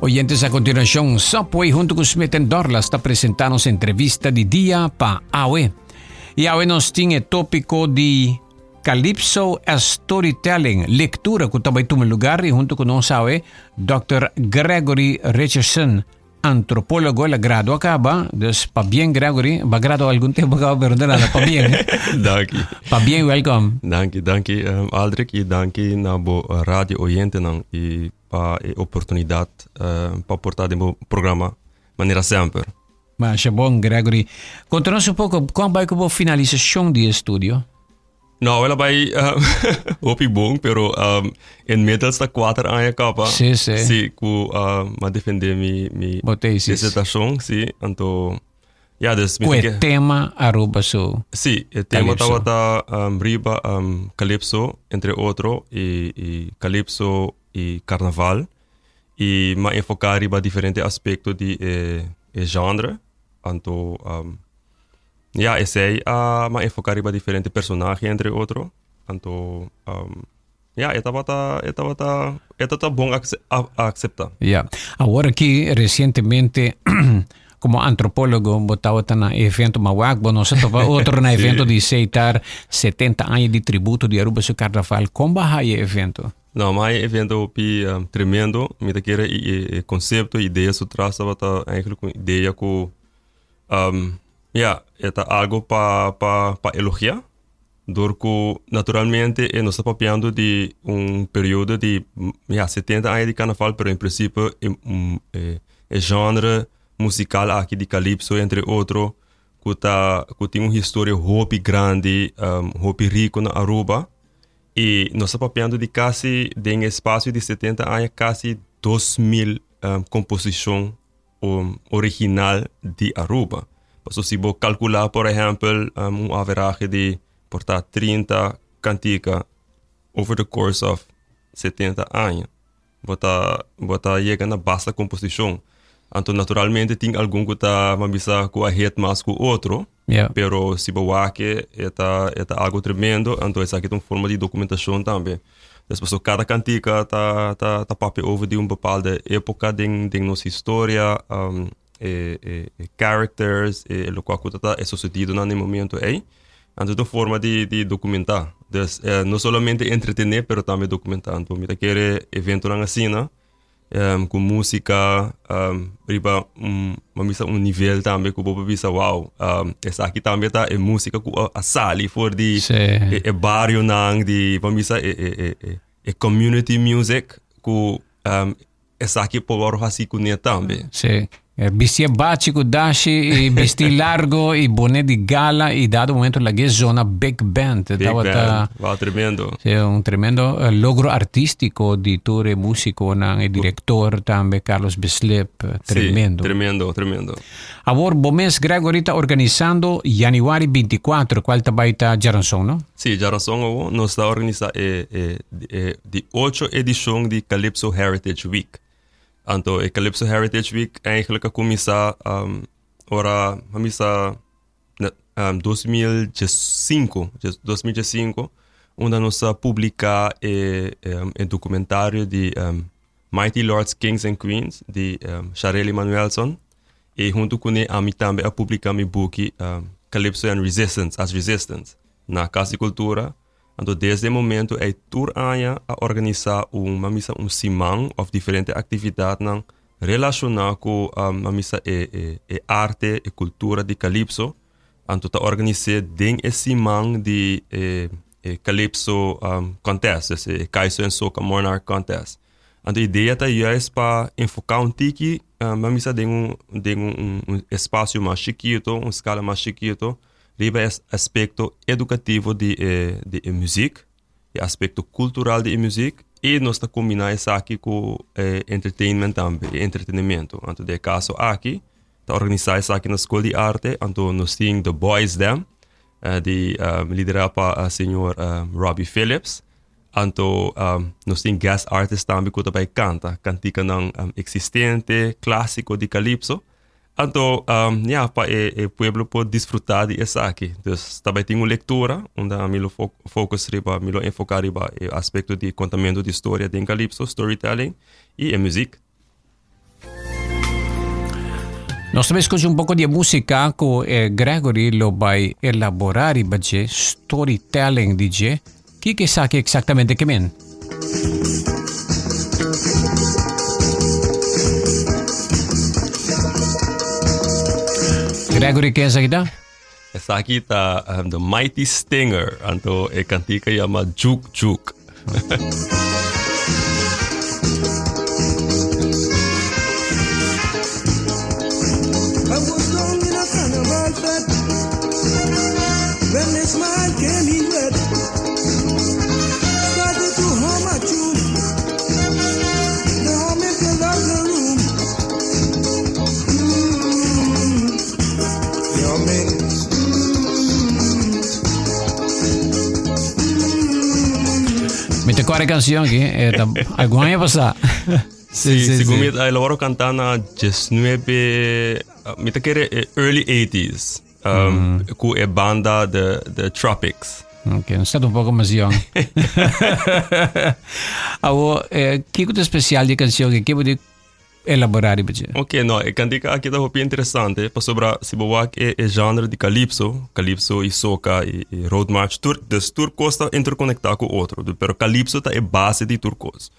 Oyentes, a continuacion, Subway hunto cu Smith Dorlas ta presenta nos entrevista di dia pa awe. Y awe nos tin e topico di Calypso as Storytelling, lectura cu ta bay tuma lugar y hunto cu nos awe Dr. Gregory Richardson, antropólogo, el a gradua caba, dus pabien Gregory, ba gradua algun tempo caba pero de nada, pabien. Danki. Pabien, welcome. Danki, danki Aldrich y danki na bo radio oyentenan y pa e oportunidad pa por ta den bo programa manera semper. Masha bon, Gregory. Conta nos un poco, con bai cu bo finalisacion di estudio? No, el a bai hopi bon, pero inmiddels ta 4 aña caba. Sí, sí. Sí, cu m'a defende mi Bo tesis. disertacion, sí. Anto, ja, dus mi Cu ta e ke- tema Aruba su Sí, e tema Calypso. tabata riba Calypso, entre otro, y Calypso y Carnaval. Y m'a enfoca riba diferente aspecto di e genre. Anto, ja, esei a m'a enfoca riba diferente personahe, entre otro. Anto, ja, e tabata, e tabata, e tabata bon acepta. Ja. Awor aki recientemente como antropólogo bo tabata na evento, ma wak bo no sa topa otro na evento di Seitar 70 aña di tributo di Aruba su carnaval. Con bo a haya e evento? No, ma e evento hopi tremendo. Mi ta kere e concepto, e idea su tras tabata eigenlijk un idea cu ja, e ta algo pa pa pa elogia. Door cu naturalmente e nos ta papiando di un periodo di ja 70 aña di carnaval, pero en principio e e genre musical aki di calypso entre otro cu ta cu tin un historia hopi grandi, hopi rico na Aruba. Y nos ta papiando di casi den espacio di 70 aña casi 2000 composicion original di Aruba. Paso si bo calcula por ehempel un averahe di por ta 30 cantica over the course of 70 aña, bo ta bo ta yega na basta composicion. Anto naturalmente tin algun cu ta ban bisa cu a hit mas cu otro. Pero si bo wak e ta e ta algo tremendo, anto esaki ta un forma di documentacion tambe. Des paso cada cantica ta ta ta papia over di un bepaalde epoca den den nos historia, e e e characters, e locual cu ta ta e sucedidonan den momento ey. Anto ta un forma di di documenta. Dus no solamente entretene pero tambe documenta. Anto mi ta kere eventonan asina ku músika riba un bo bisa un nivel tambe ku bo por bisa wow esaki tambe ta e músika ku a sali for di e barionan di bo bisa e e e community music ku esaki por wòrdu hasi kuné tambe. Sí. Bistié bachi ku dashi i bisti largo i bonet di gala i dado momento lag'é zona big band. Big band, wow, tremendo. Sí, un tremendo logro artístico di tur e músiconan, e director tambe, Carlos Bislip, tremendo. Sí, tremendo, tremendo. Awor bo mes, Gregory, ta organisando januari 24, cual ta bai ta djaranson, no? Sí, djaranson awor nos ta organisa e, e, e di ocho edicion di Calypso Heritage Week. Anto e Calypso Heritage Week eigenlijk a cuminsa um, ora a misa um, 2015, 2015, unda nos a publica e, um, e documentario di um, Mighty Lords, Kings and Queens di um, Shareli Manuelson. E hunto kuné ami tambe a publica mi buki um, Calypso and Resistance as Resistance na Cas di Cultura. Anto desde e momento ei tur aña a organisa un ban bisa un siman of diferente actividadnan relaciona cu ban bisa e e e arte, e cultura di Calypso. Anto ta organis'é den e siman di e e Calypso Contest, dus e Kaiso en Soca Monarch Contest. Anto e idea ta juist pa enfoca un tiki ban bisa den un den un espacio mas chikito, un scala mas chikito riba e aspecto educativo di e di e muziek, e aspecto cultural di e muziek y nos ta combina esaki cu e entertainment tambe, e entretenimento. Anto den e caso aki ta organisa esaki na School di Arte, anto nos tin The Boys Dem di lidera pa señor Robbie Phillips, anto nos tin guest artist tambe cu ta bay canta canticanan existente, clasico di calypso. Anto, ya, pa e, e pueblo por disfruta di esaki. Dus ta bai tin un lectura, unda mi lo focus riba, mi lo enfoca riba e aspecto di contamento di storia den Calypso, storytelling, y e muziek. Nos ta scucha un poco di musica cu eh, Gregory lo bay elabora riba dje, storytelling di dje. Kiko esaki exactamente ke men? Gregory, ken esaki ta? Esaki ta um, The Mighty Stinger, anto e cantica llama Juk Juk. I was down in a carnival fete when this man came in wet. Started to hum a tune. The humming filled up the room. Mm, the humming. Mi ta kore canción aquí, eh, algún año pasá. Sí, sí, segun mi, el a wòrdu kantá na 19, mi ta kere e early 80s, um, ku e banda The, The Tropics. Ok, nos ta un poco mas young. Awo, eh, kiko ta especial di canción aki? Ke bo di elaborá riba dje? Ok, no, e kantika aki ta hopi interesante, pasobra si bo wak e, e genre di calypso, calypso i soca i, i road march, tur, dus tur kos ta interkonektá ku otro, pero calypso ta e base di tur kos.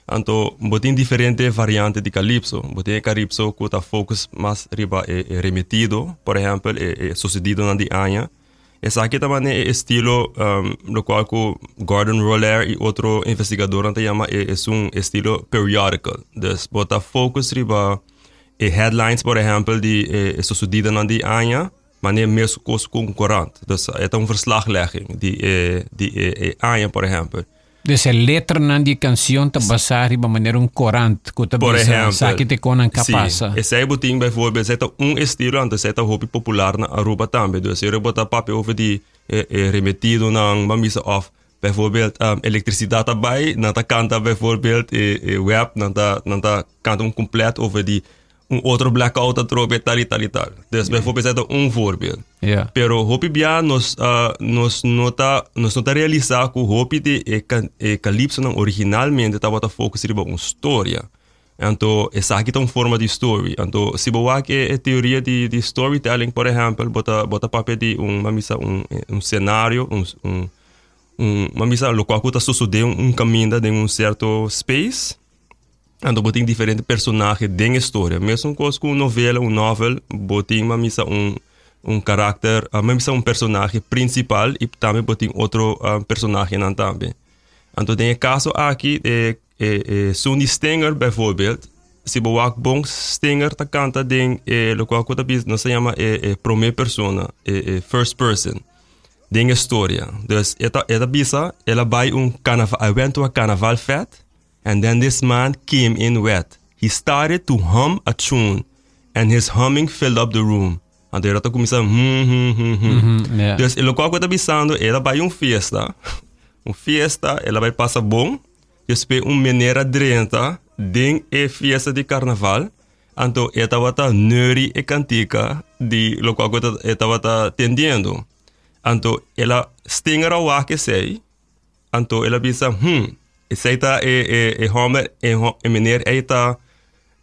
Anto bo tin diferente variante di calypso. Bo tin e calypso cu ta focus mas riba e, e remetido, por ehempel, e, e sucedidonan di aña. Esaki ta mane e estilo um, locual cu Gordon Roller y otro investigadornan ta yama e esun estilo periodical. Dus bo ta focus riba e headlines, por ehempel, di e, e sucedidonan di aña, mane mes cos cu un corant. Dus e ta un verslaglegging di e, di e, e aña, por ehempel. Dus e letranan di e canción ta basá riba manera un corant cu ta Por bisa ehempel, esaki ta e konan ka sí, pasa. Esei bo tin bijvoorbeeld, esei ta un estilo, anto esei ta hopi popular na Aruba tambe. Dus ora bo ta papia over di e, e remetidonan, ban bisa of bijvoorbeeld um, elektrisidat ta bai, nan ta kanta bijvoorbeeld e, e web, nan ta, nan ta kanta un compleet over di un otro blackout atrobe tal y tal y tal. Dus bijvoorbeeld esei ta un voorbeeld. Ja. Pero hopi bia nos, uh, nos no ta, nos no ta realisa ku hopi di e, e calypsonan originalmente tabata focus riba un storia. Anto esaki ta un forma di story. Anto si bo wak e, e teoria di, di storytelling, por ehempel, bo ta, bo ta papia di un, ban bisa un, un scenario, un, un, un, ban bisa lokual ku ta sosode un, un kaminda den un cierto space. Anto bo tin diferente personahe den e storia. Mesun kos ku un novela, un novel, bo tin ma misa un un karakter, ma misa un personahe prinsipal i tambe bo tin otro personahenan tambe. Anto den e kaso aki e e e esun di Stinger bijvoorbeeld, si bo wak bon Stinger ta kanta den e lokual ku ta bisa nos ta yama e e promé persona, e e first person den e storia. Dus e ta e ta bisa el a bai un karnaval, I went to a karnaval fèt. And then this man came in wet. He started to hum a tune and his humming filled up the room. Anto el ta cuminsa hum hum hum hum. Mm -hmm, yeah. Dus e locual cu ta bisando, el a bay un fiesta, un fiesta, el a bay pasa bon, despues un meneer a drenta den e fiesta di carnaval, anto e tabata neuri e cantica di locual cu e tabata tendiendo. Anto el a stinger a wak esey, Anto el a bisa, Hm, esei ta e, e, e hòmber, e, e meneer ei ta,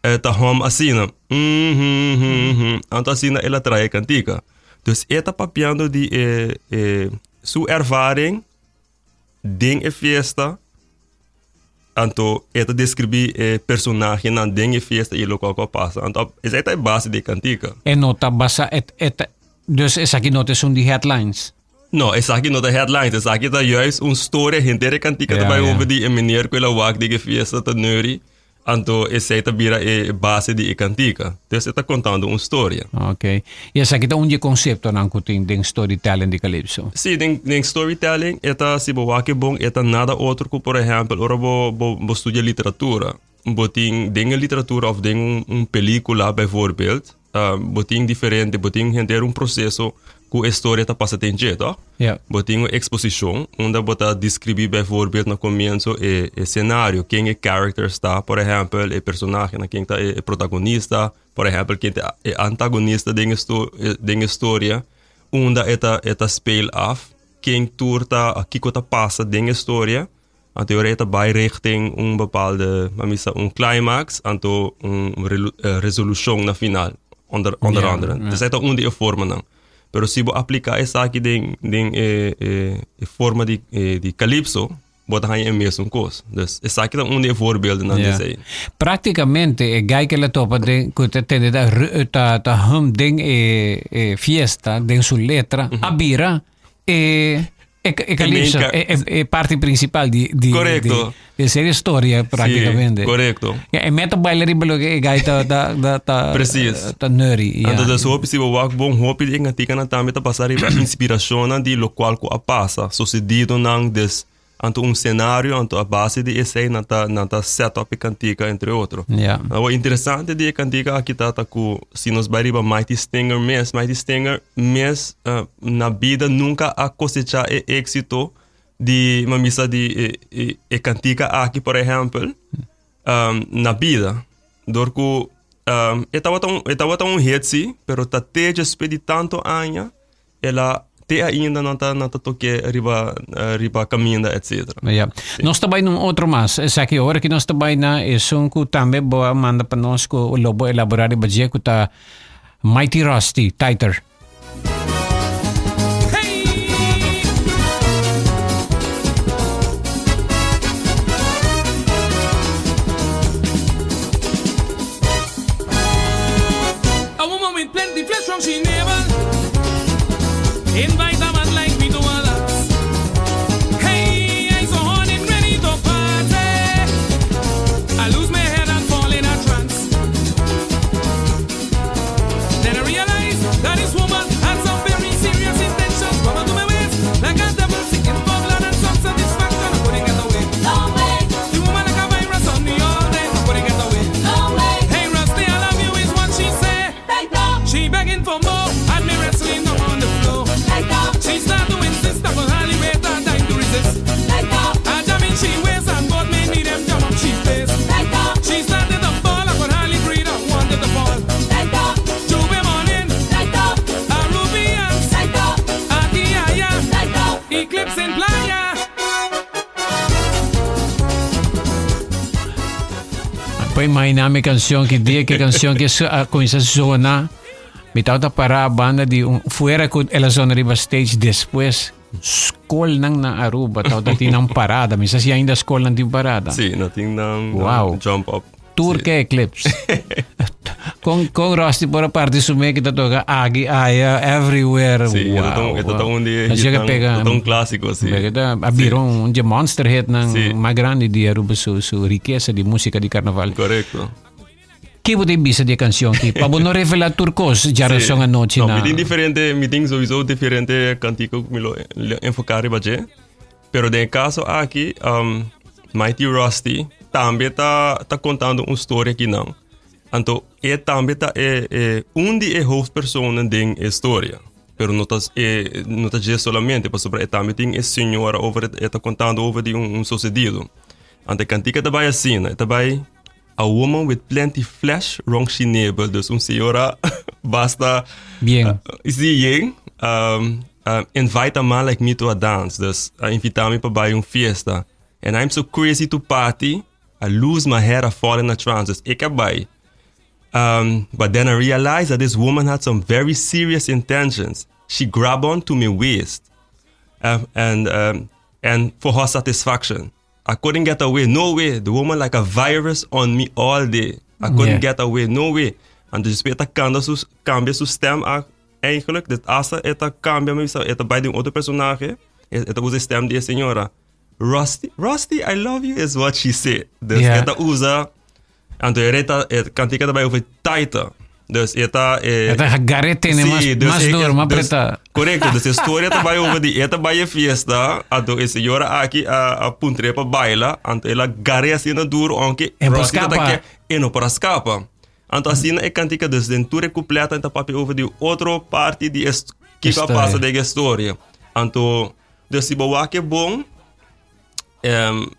e ta hòm asina. Mm, hmm, hmm, hmm. Anto asina el a trae e kantika. Dus e ta papiando di e, e, su ervaring den e fiesta. Anto e ta deskribí e personahenan den e fiesta i lokual ku a pasa. Anto esei ta e base di e kantika. E no ta basa, e, e ta, dus esaki no ta esun di headlines. No, esaki no ta headlines, esaki ta juist un storia, henter e kantika ta Ja, bai ja. over di e meneer ku el a wak di e fiesta ta neuri, anto esei ta bira e base di e kantika. Dus e ta kontando un storia. Ok. I esaki ta un di e konseptonan ku tin den storytelling di Calypso. Sí, den, den storytelling e ta, si bo wak e bon, e ta nada otro ku, por ehèmpel, ora bo, bo, bo studia literatura, bo tin den e literatura òf den un, un pelíkula bijvoorbeeld, Uh, bo tin diferente, bo tin henter un proceso ku e storia ta pasa den dje, toch? Ja. Bo tin un exposicion unda bo ta describi bijvoorbeeld na comienzo e, e scenario, ken e characters ta, por ehempel, e personahe, na ken ta e, e protagonista, por ehempel, ken ta e antagonista den e, sto, e, den e storia, unda e ta, e ta speel af, ken tur ta, kiko ta pasa den e storia. Anto e ora e ta bai richting un bepaalde, laat me zeggen, un climax, anto un resolucion na final. Onder, onder andere. Dus esei ta un di e formanan. Pero si bo apliká esaki den, den e, e, e forma di, e, di calypso, bo ta haña e mesun kos. Dus esaki ta un di e voorbeeldennan di esei. Práktikamente e gai ke la topa den ku ta tende ta ta ta hum den e e fiesta den su letra a bira e e e calypso e e e parti principal di di Correcto. di di e storia práktikamente. Sí, correcto. Ja, e meta baila riba loke e gai ta ta ta ta Precies. ta nuri. Ja. Anto dus hopi si bo wak bon hopi di e kantikanan tambe ta basa riba inspirashonnan di lokual ku a pasa, sosedidonan, des Anto un scenario, anto a base di esei nan ta, nan ta set up e cantica, entre otro. Ja. Nou, wat interessante di e cantica aki ta, ta ku si nos bai riba Mighty Stinger mes, Mighty Stinger mes eh, na bida nunca a cosecha e éxito di, ma misa di e, e, e cantica aki, por ehempel, um, na bida. Door ku um, e tabata un, e tabata un hit si, pero ta te despues di tanto aña El a te ainda nan ta nan ta tok'é riba riba kaminda etcetera. Ya. Nos ta bai na un otro mas. Esaki ora ki nos ta bai na esun ku tambe bo a manda pa nos ku lo bo elaborá riba dje ku ta Mighty Rusty, Tighter. A woman with plenty flesh from she navel Invite a man like me to a dance Hey, I'm so horny and ready to party I lose my head and fall in a trance Then I realize that this woman had some very serious intentions Come on to my waist like a devil seeking for blood and some satisfaction I couldn't get away No way, The woman like a virus on me all day I couldn't get away no way, Hey Rusty, I love you is what she said tighter, She begging for more, and me wrestling down on the floor. tighter, She start to insist, I could hardly wait a time to resist. tighter, I jam in she waist and both made me them jam up she face. tighter, She started to fall, I could hardly breathe, I wanted to fall. tighter, Juve morning, tighter, Arubians, tighter, Akiaya, tighter. Eclipse in Playa. Por imaginá mi canción ki dia ki canción ki a cuminsa zona mi tabata pará banda di un fuera cu el a zona riba stage despues skolnan na Aruba tabata tin nan parada mi sa si ainda skolnan tin parada. Sí, nan tin nan Wow. jump up. Tur ke eclipse. Con con Rusty por a parti su me ki ta toca aki aya everywhere. Sí, wow. e ta un, e ta un di Así que hitnan, pega. e ta un clásico, sí. Pega ta a bira un de monster hit nan Sí. mas grande di Aruba su su riqueza di música di carnaval. Correcto. Ki bo tin bisa di e canción ki? Pa bo no revela tur cos djarason Sí. anochi No, na. mi tin diferente, mi tin sowieso diferente cantico ku mi lo lo enfoca riba dje. Pero den e caso aki, um, Mighty Rusty tambe ta, ta contando un storia akinan. Anto e tambe ta e, e un di e hoofdpersonen den e storia. Pero no ta, e, no ta dje solamente, pasobra e tambe tin e señora over, e ta contando over di un, un sucedido. Anto e cantica ta bai asina, e ta bai A woman with plenty flesh rond she navel. Dus un señora basta Bien. Sí, yen. Um, um, invite a man like me to a dance. Dus a invita mi pa bai un fiesta. And I'm so crazy to party. I lose my head, I fall in a trance. Dus ik a bai. Um, but then I realized that this woman had some very serious intentions. She grabbed on to my waist. Um, and, um, and for her satisfaction. I couldn't get away, no way. The woman like a virus on me all day. I couldn't Yeah. get away, no way. En dus e ta cambia su, cambia su stem a, eigenlijk. Dus hasta e ta cambia, mi bisa, e ta bai di un otro personaje. E, e ta usa e stem di e señora. Rusty, Rusty, I love you, is what she said. Dus Yeah. e ta usa Anto e reta, e kantika ta bai over taita. Dus e ta... E, E ta garete ne mas, Sí, dus mas e- duro, mas dus- preta. Correcto, dus e storia ta bai over di e ta bai e fiesta, anto e señora aki a, a puntre pa baila, anto ela gare asina duro, aunque E por Rusty ta scapa. ke, e no por a scapa. Anto asina e kantika, dus den tur e couplet ta papia over di otro parti di e st- kiko a Historia. pasa den e storia. Anto, dus si bo wak e bon, Um,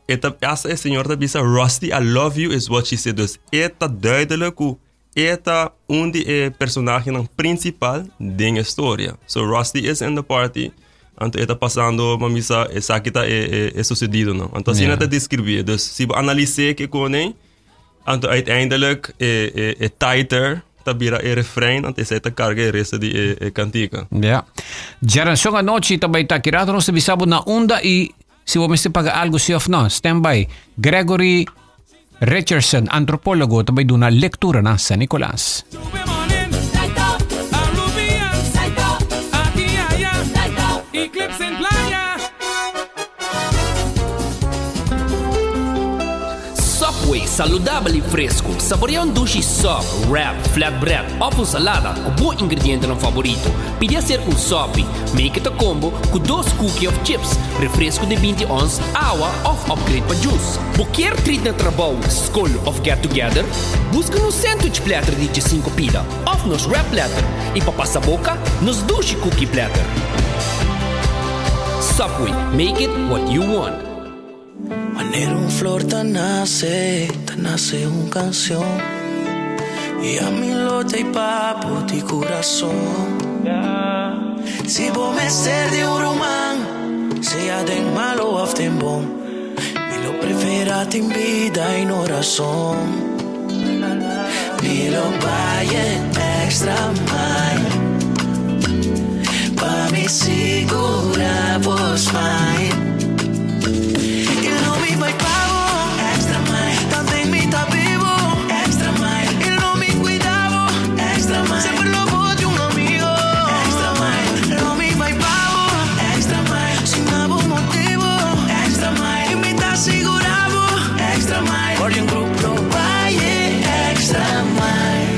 e ta, hasta e señor ta bisa, Rusty, I love you, is what she said. Dus e ta duidelijk ku e ta un di e personahenan principal den e storia. So Rusty is in the party, anto e ta pasando, ma misa, esaki ta e, e, e sucedidonan. Anto asina Ja. ta describi. Dus si bo analis'é ke konen, anto uiteindelijk e, e, e tighter. ta bira e refrein, anto esei ta karga e resto di e, e kantika. Ja. Djaranson anochi ta bai ta kirato nos ta bisa bo na unda i si bo mester paga algo si of no. Stand by. Gregory Richardson, antropólogo, ta bai duna lektura na San Nicolas. Subway, saludabel y fresco. Saborea un dushi sub, wrap, flatbread of un salada cu bo ingredientenan favorito. Pidi acerca un sopi. Make it a combo cu dos cookie of chips, refresco di binti ons, awa of upgrade pa juice. Bo kier treat na trabou, scol of get together? Busca nos sandwich platter di djesinco pida of nos wrap platter y pa pasa boca, nos dushi cookie platter. Subway, make it what you want. Manera un flor ta nace, ta nace un cancion Y ami lo ta y pa bo di curason Si bo mester di un ruman, sea den malo of den bon Mi lo prefera tin bida y no razon Mi lo bay e extra mile Pa mi sigura bo smile Y lo mi bay pa bo extra mile Tanten mi ta bibo extra mile Y lo mi cuida bo extra mile Semper lo bo di un amigo extra mile Lo mi bay pa bo extra mile Sin na bo motibo extra mile Y mi ta sigura bo extra mile Guardian Group lo bay e extra mile.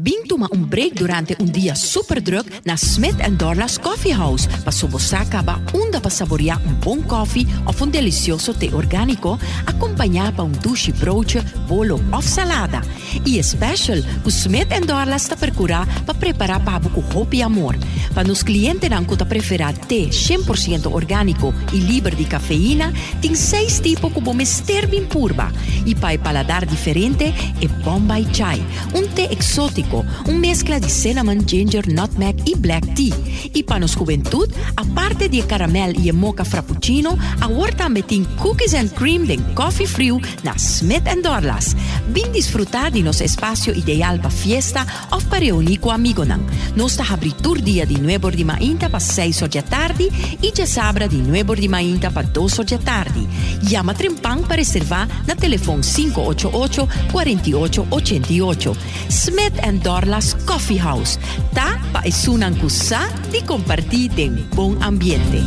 Bin tuma un break durante un dia super druk na Smith and Dorlas Coffee House paso bo sa caba unda pa saborea un bon koffie of un delicioso te organico acompaña pa un dushi broodje, bolo of salada. Y e special cu Smith and Dorlas ta percura pa prepara pa bo cu hopi amor. Pa nos clientenan cu ta prefera te 100% organico y liber di cafeína, tin seis tipo cu bo mester bin purba. Y pa e paladar diferente, e Bombay Chai, un te exotico, un mezcla di cinnamon, ginger, nutmeg y black tea. Y pa nos hubentud, aparte di e caramel y e mocha frappuccino, awor tambe tin cookies and cream den coffee friu na Smith and Dorlas. Bin disfruta di nos espacio ideal pa fiesta of pa reuni cu amigonan. Nos ta habri tur dia di nuebor di mainta pa seis or djatardi y djasabra di nuebor di mainta pa dos or djatardi. Yama trempan pa reserva na telefon 588 48 88. Smith and Dorlas Coffee House ta pa esunnan cu sa di comparti den bon ambiente.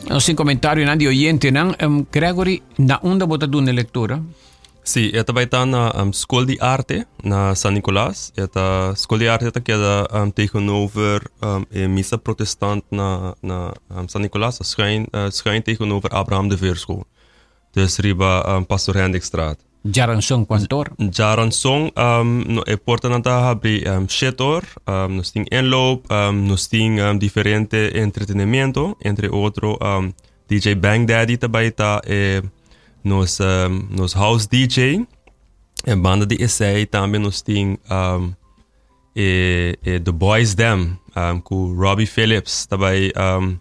Nos tin comentarionan di oyentenan. Um, Gregory, na unda bo ta duna lectura? Sí, e ta bai ta na um, School di Arte na San Nicolas. E ta School di Arte ta keda um, tegenover um, e misa protestant na, na um, San Nicolas, schuin, uh, schuin tegenover Abraham de Veerschool. Dus riba um, Pastor Hendrikstraat. Jaranson kwantor? Jaranson, um, no, e portanan ta habri um, shetor, um, nos tin inloop, um, nos tin um, diferente entretenimiento, entre otro um, DJ Bang Daddy ta bai ta e nos, um, nos house DJ. En banda di esei tambe nos tin um, e, e The Boys Dem um, ku Robbie Phillips ta bai um,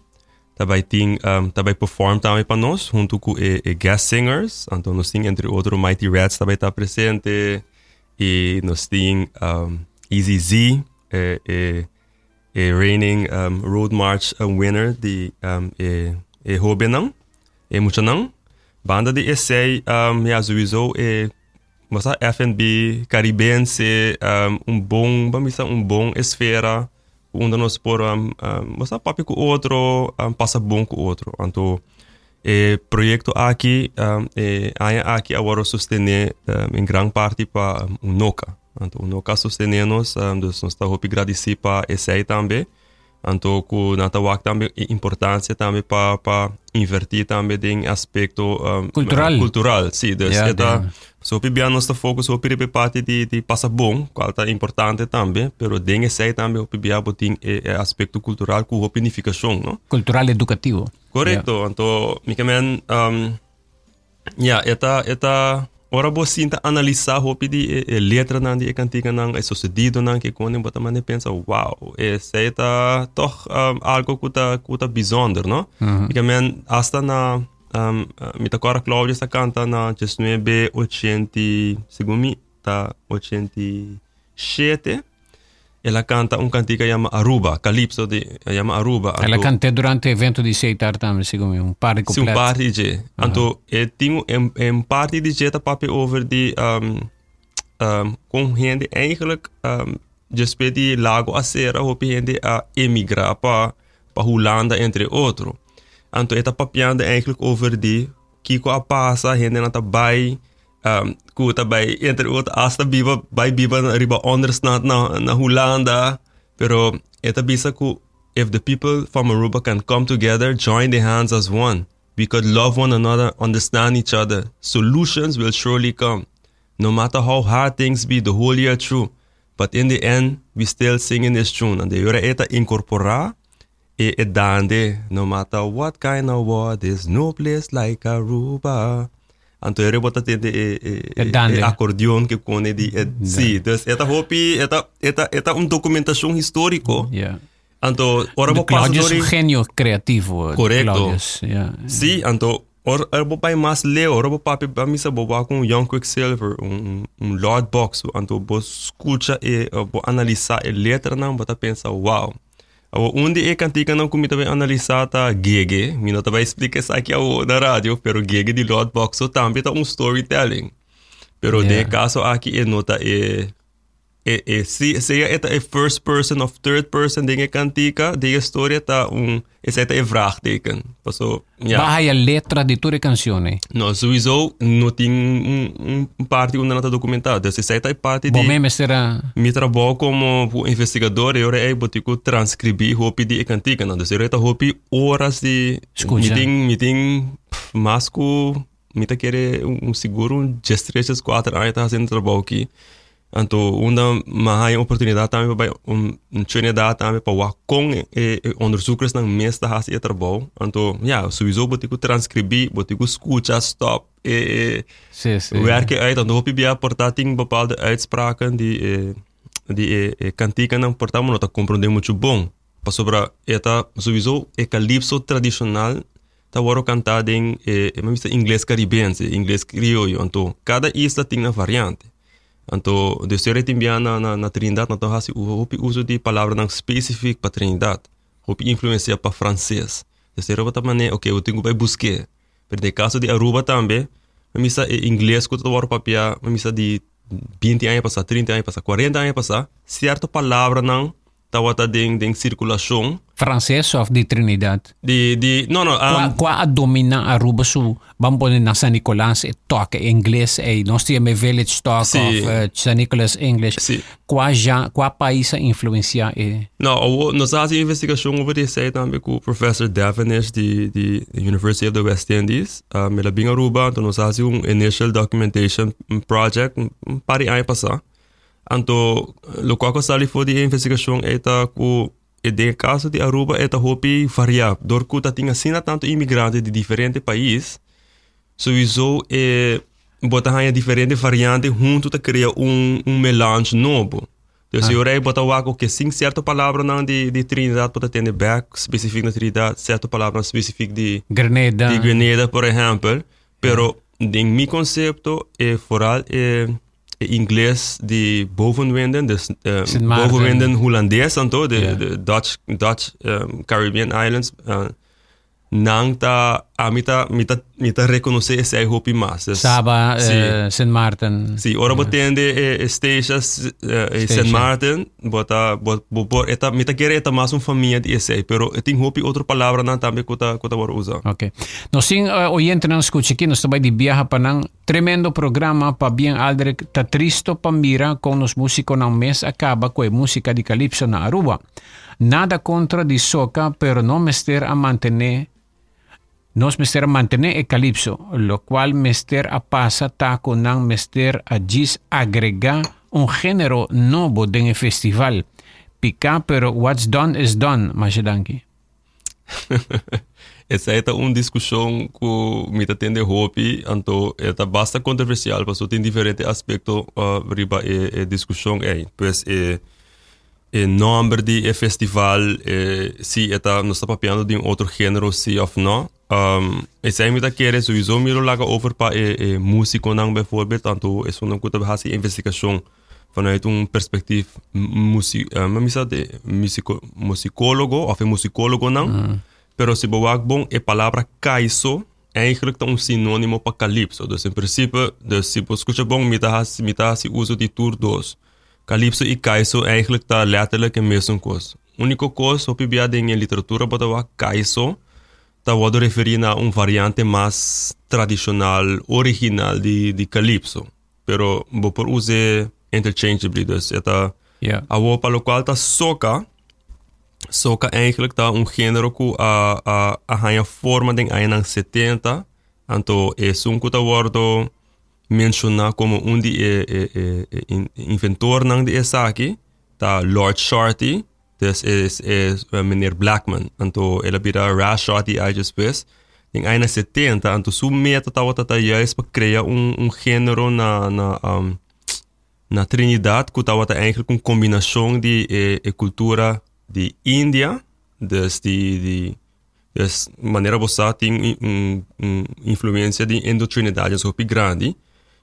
ta bai tin um, ta bai perform tambe pa nos hunto ku e, e guest singers. Anto nos tin entre otro Mighty Rats ta bai ta presente y nos tin um, Easy Z e, e E reigning um, Road March um, winner di um, e, e hobennan, e muchanan. Banda di esei, um, ja, sowieso e basta F&B caribense, um, un bon, ba misa un bon esfera, unda nos por um, um, basta papia ku otro, um, pasa bon ku otro. Anto e proyecto aki, um, e aña aki a worde sostene um, en gran parti pa um, UNOCA. Anto uno ka sostené nos, dus nos ta hopi gradisí pa esei tambe. Anto ku nan ta wak tambe e importansia tambe pa pa invertí tambe den aspekto Kultural. kultural, sí. Dus Ja, e ta den. so hopi bia nos ta focus hopi riba e parti di di pasa bon, kual ta importante tambe, pero den esei tambe hopi bia bo tin e e aspekto kultural ku hopi nifikashon, no? Kultural edukativo. Korekto, anto mi ke men. Ja, e ta, e ta, ora bo sinta analisa hopi di e, e letranan di e kantikanan, e sucedidonan ke konen, bo ta mane pensa, wow, esei ta toch um, algo ku ta, ku ta bijzonder, no? Ik men, hasta na, um, mi ta kora Claudius ta kanta na 1980, segun mi, ta 87, El a canta un cantica yama Aruba, Calypso di yama Aruba. El a cant'é durante evento di Seitar tambe, segun mi, un par di Sí, un couplet. par di dje. Anto e tin un, un parti di dje ta papia over di um, um, con hende eigenlijk um, despues di Lago a cera, hopi hende a emigra pa, pa Hulanda entre otro. Anto e ta papiando eigenlijk over di kiko a pasa, hendenan ta bai um, ku ta bai entre otro hasta biba bai biba riba onderstand na, na Hulanda. Pero e ta bisa ku if the people from Aruba can come together, join the hands as one, we could love one another, understand each other. Solutions will surely come. No matter how hard things be the whole year through. But in the end, we still singing this tune. And de ora e ta incorpora e e dande, no matter what kind of war, there's no place like Aruba. Anto e bo ta tende e, e, E dande. e acordeon que pone di e, sí, dus e ta hopi, e ta, e ta, e ta un documentacion historico. Yeah. Anto ora bo pasa Claudius door un genio creativo. Correcto. Claudius, yeah. Sí, anto ora ora bo bai mas leu, ora bo papia ba misa bo wak un Young Quicksilver, un, un Lord Box, anto bo scucha e bo analisa e letranan, bo ta pensa wow. Awor un di e kantikanan ku mi ta bai analisá ta Gege. Mi no ta bai splika esaki awor na radio, pero Gege di Lord Boxo tambe ta un storytelling. Pero den e kaso aki e no ta e e e si sea e ta e first person of third person den e kantika, den e storia ta un esei ta e vraagteken. Paso ya. Ba haya letra di tur e kanshon ei. No, sowieso no tin un un parti unda nan ta dokumentá. Dus esei ta e parti Bo di mes mester a. Mi trabou komo investigador e ora ei bo tin ku transkribí hopi di e kantikanan. Dus e ora ei ta hopi oras di Skucha. Mi tin mi tin mas ku mi ta kere un sigur un diestres, dieskuater aña ta hasiendo e trabou aki. Anto unda mi a haña oportunidat tambe pa bai un Trinidad tambe pa wak kon e onderzoekersnan mes ta hasi e trabou. Anto ya, souiso bo tin ku transkribí, bo tin ku skucha, stòp e Sí, sí. werk uit. Anto hopi bia por ta tin bepaalde uitspraken di e di e kantikanan por ta bo no ta komprondé muchu bon. Pasobra e ta souiso e kalipso tradishonal ta wòrdu kantá den e mi bisa ingles karibense, ingles krioyo. Anto kada isla tin nan variante. Anto de sera tin bia na na Trinidad nan ta hasi hopi uso di palabranan spesifik pa Trinidad, hopi influensia pa franses. De sera bo ta manera oke bo tin ku bai busk'é. Pero den kaso di Aruba tambe mi bisa e ingles ku ta wòrdu papia mi bisa di binti aña pasá, trinta aña pasá, kuarenta aña pasá sierto palabranan Tabata den den circulacion. Frances of di Trinidad? Di di no no um, Qua qua a domina Aruba su ban pone na San Nicolas e tok e ingles ei nos tin e village talk Sí. of eh, San Nicolas English. Sí. Qua ja qua pais a influencia e No, awo nos a hasi investigacion over di esei tambe cu Professor Devenish di di University of the West Indies. Um, el a bin Aruba, anto nos a hasi un initial documentation project un un par di aña pasa. Anto lokual ku a sali for di e investigashon ei ta ku e den e kaso di Aruba e ta hopi variá dor ku ta tin asina tantu imigrante di diferente pais souiso e bo ta haña diferente variante huntu ta krea un un melange nobo. Dus e ora ei bo ta wak oke sin sierto palabranan di di Trinidad bo ta tende bèk spesifik na Trinidad sierto palabranan spesifik di Grenada. di Grenada por ehèmpel pero den mi konsepto e foral e e ingles di Bovenwinden, dus eh, Sint Maarten. Bovenwinden Hulandes anto, de, Ja. de Dutch, Dutch Caribbean Islands. Nan ta, a mi ta, mi ta, mi ta reconoce esei hopi mas. Dus, Saba, sí. Sint Maarten. Sí, ora bo tende e, e Statia, e Statia. Sint Maarten, bo ta, bo, bo por, e ta, mi ta kere e ta mas un famia di esei, pero e tin hopi otro palabranan tambe ku ta, ku ta wòrdu usa. Ok. Nos tin oyentenan skucha aki, nos ta bai di biaha pa nan. Tremendo programa pabien Aldrich ta tristo pa mira con nos musiconan mes a caba cu e musica di calypso na Aruba. Nada contra di soca pero no mester a mantene nos mester a mantene e calypso locual mester a pasa ta cu nan mester a djis agrega un genero nobo den e festival. Pica pero what's done is done. Masha danki. Esei ta un diskushon ku mi ta tende hopi, anto e ta basta kontroversial pasobra tin diferente aspekto riba e e diskushon ei. Pues e e nòmber di e festival, e si e ta nos ta papiando di un otro género si òf nò. Esei mi ta kere souiso mi lo laga over pa e e músikonan bijvoorbeeld, anto esunnan ku ta hasi investigashon vanuit un perspectief musi mi bisa de musico musicologo of e musicologonan pero si bo wak bon e palabra kaiso eigenlijk ta un sinonimo pa calypso dus in principe dus si bo scucha bon mi ta hasi mi ta hasi uso di tur dos calypso y kaiso eigenlijk ta letterlijk e mesun cos unico cos hopi bia den e literatura bo ta wak kaiso ta wordo referi na un variante mas tradicional original di di calypso. Pero bo por us'é interchangeably, dus e ta Ja. Awor pa lokual ta soca, soca eigenlijk ta un género ku a a a haña forma den añanan setenta, anto esun ku ta wòrdu menshoná komo un di e e e e inventornan di esaki ta Lord Shorty. Dus es es meneer Blackman. Anto el a bira Ras Shorty ai despues. Den añanan setenta, anto su meta tabata ta juist pa crea un un genero na na um na Trinidad cu tabata eigenlijk un combinacion di e e cultura di India, dus di di dus manera bo sa tin un un influencia di Indo-Trinidadians hopi grandi.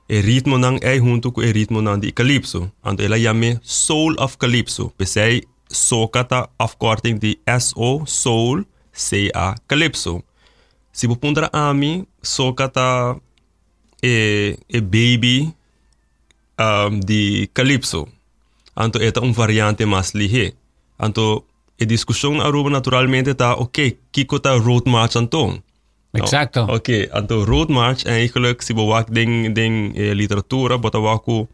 E ritmonan ei huntu ku e ritmonan di Calypso. Anto el a yam'é Soul of Calypso. P'esei soca ta afkorting di SO, Soul, CA, Calypso. Si bo puntra ami, soca ta e e baby di Calypso. Anto e ta un variante mas lihé. Anto e diskushon na Aruba naturalmente ta, oké, kiko ta Road March anto? Exacto. Oké, anto Road March eigenlijk, si bo wak den, den eh, literatura, bo ta wak ku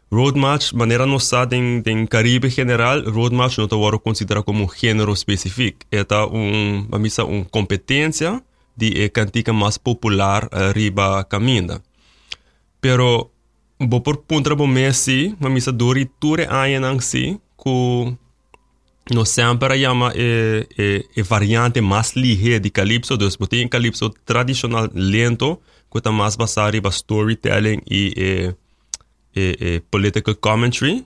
Road March, manera nos sa den, den Caribe general, Road March no ta wòrdu konsiderá komo un género spesifik. E ta un, ban bisa, un kompetensia di e kantika mas popular eh, riba kaminda. Pero bo por puntra bo mes si, ban bisa, dor di tur e añanan si, ku Nos semper a yama e, e, e variante mas lihé di Calypso. Dus bo tin e Calypso tradicional lento, ku ta mas basá riba storytelling i e, e, e political commentary,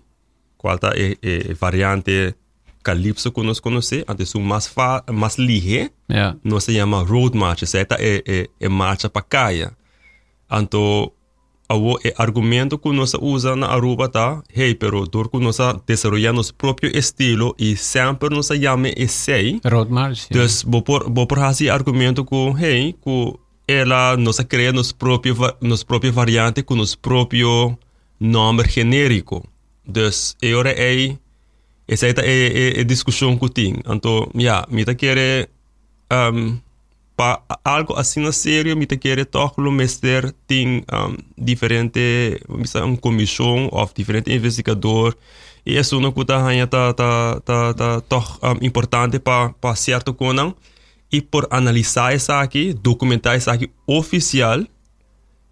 kual ta e, e variante Calypso ku nos konosé. Anto esun mas fa, mas lihé, Ja. nos ta yama road march. Esei ta e, e, e marcha pa kaya. Anto Awor e argumento ku nos a usa na Aruba ta, hey, pero dor ku nos a desaroyá nos propio estilo i semper nos a yama esei, Road March, ja. dus bo por bo por hasi e argumento ku, hey, ku el a nos a krea nos propio nos propio variante ku nos propio nòmber genériko. Dus e ora ei esei ta e e e diskushon ku tin. Anto, ya, mi ta kere Pa algo asina serio mi ta kere tòg lo mester tin diferente bisa un komishon òf diferente investigador i esunnan ku ta haña ta ta ta ta tòg importante pa pa sierto konan i por analisá esaki dokumentá esaki ofisial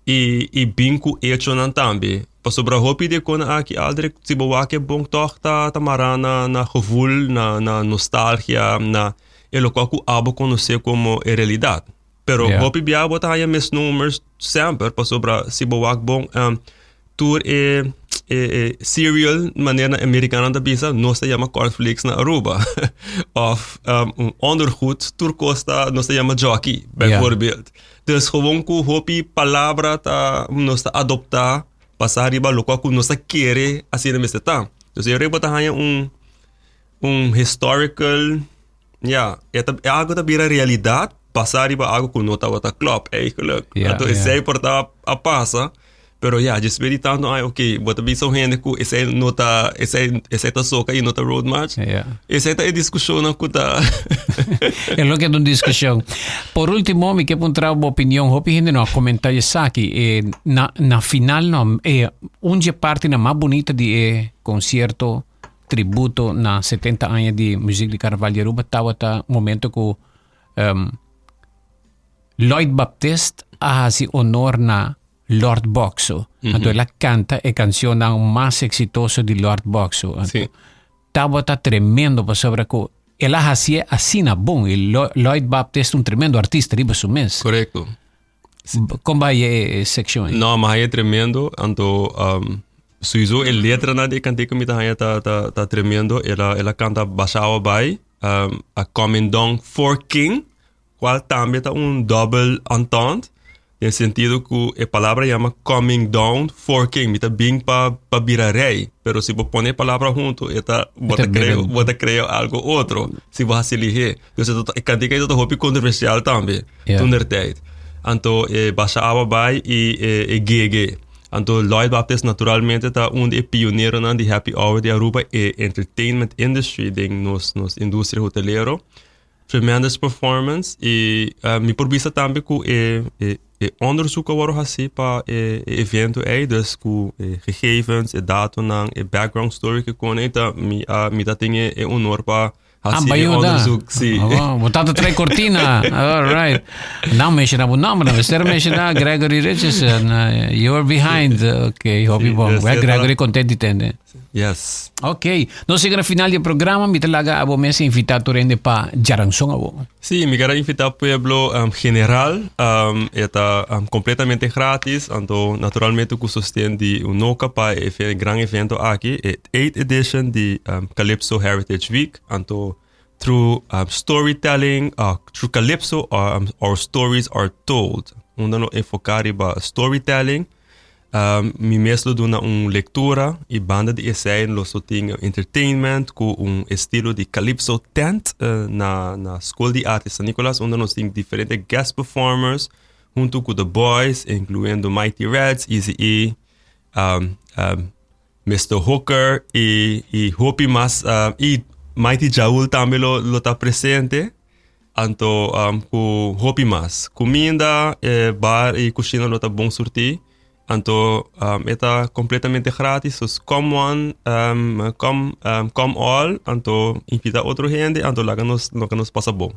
i i bin ku echonan tambe pasobra hopi di e konan aki Aldrich si bo wak e bon tòg ta ta mará na na gevoel na na nostalgia na e lokual ku abo konosé komo e realidat pero Ja. hopi bia bo ta haña misnomers semper pasobra si bo wak bon tur e e e cereal manera na amerikanan ta bisa nos ta yama cornflakes na Aruba of un ondergoed tur kos ta nos ta yama jockey bijvoorbeeld Dus gewoon ku hopi palabra ta nos ta adoptá basá riba lokual ku nos ta kere asina mester ta. Dus e ora bo ta haña un un historical ya e ta e algo ta bira realidat basá riba algo ku no tabata klòp eigenlijk. Ja, Anto ja. esei por ta a pasa pero ya despues di tantu aña oké bo ta bisa un hende ku esei no ta esei esei ta soka i no ta road march. Ja. Esei ta e diskushonnan ku ta E loke ta un diskushon. Por último, mi ke puntra bo opinion. Hopi hende no a komentá esaki. E na na final no e un dje partinan mas bunita di e konsierto tributo na 70 aña di muzik di Karnaval di Aruba tabata momento ku um, Lloyd Baptist a hasi honor na Lord Boxo. Anto el a canta e cancionnan mas exitoso di Lord Boxo. Anto, Sí. Tabata tremendo pasobra cu. El a hasié asina bon y Lloyd Baptist un tremendo artista riba su mes. Correcto. Con bai e seccion ei? No, ma haya tremendo. Anto, um, sowieso e letranan di e cantica mi ta haya ta, ta, ta tremendo. El a, el a canta Basha Awa Bai, um, a Coming Down for King, cual tambe ta un double entente. Den sentido ku e palabra yama coming down for king. Mi ta bin pa, pa bira rei. Pero si bo pone e palabra hunto, e ta, bo ta creo, bo ta creo algo otro. Si bo hasi lihé. Dus e ta, e kantika ei ta hopi kontroversial tambe. Yeah. Toentertijd. Anto e Basha Awa bai i e, e Gege. Anto Lloyd Baptist naturalmente ta un di e pioneronan di happy hour di Aruba e entertainment industry den nos, nos industria hotelero. Tremendous performance y uh, mi por bisa tambe cu e, e, e onderzoek a wordo haci pa e, e evento ei, dus cu e gegevens, e datonan, e background story que con ta mi a mi ta tin e, e honor pa haci e onderzoek. Si. Oh, bo tata trae cortina. All right. Nou menciona bo nomber, nou mester menciona Gregory Richardson. Uh, you're behind. Okay, hopi bon. Dus Gregory content di tende. Yes. Ok, nos yega na final di e programa, mi ta laga abo mes invita tur hende pa djaranson abo. Sí, mi kier a invita pueblo um, general, um, e ta um, completamente gratis, anto naturalmente cu sosten di Unoca pa e gran evento aki, e 8th edition di um, Calypso Heritage Week, anto through um, storytelling, uh, through Calypso um, our stories are told. Unda no enfoca riba storytelling, Um, mi mes lo duna un lectura y banda di esey lo so tin entertainment cu un estilo di Calypso tent uh, na, na School di Arte San Nicolas, unda nos tin diferente guest performers junto cu The Boys, incluyendo Mighty Reds, Easy E, um, um, Mr. Hooker y, y hopi mas, uh, y Mighty Jaul tambe lo, lo ta presente. Anto um, ku hopi mas. Kuminda, e bar i kushina lo ta bon surtí. Anto um, e ta kompletamente gratis. Dus come one, um, come, um, come all. Anto invita otro hende. Anto laga nos, laga nos pasa bon.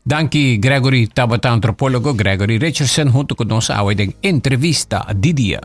Danki Gregory tabata antropólogo Gregory Richardson hunto ku nos awe den entrevista di dia.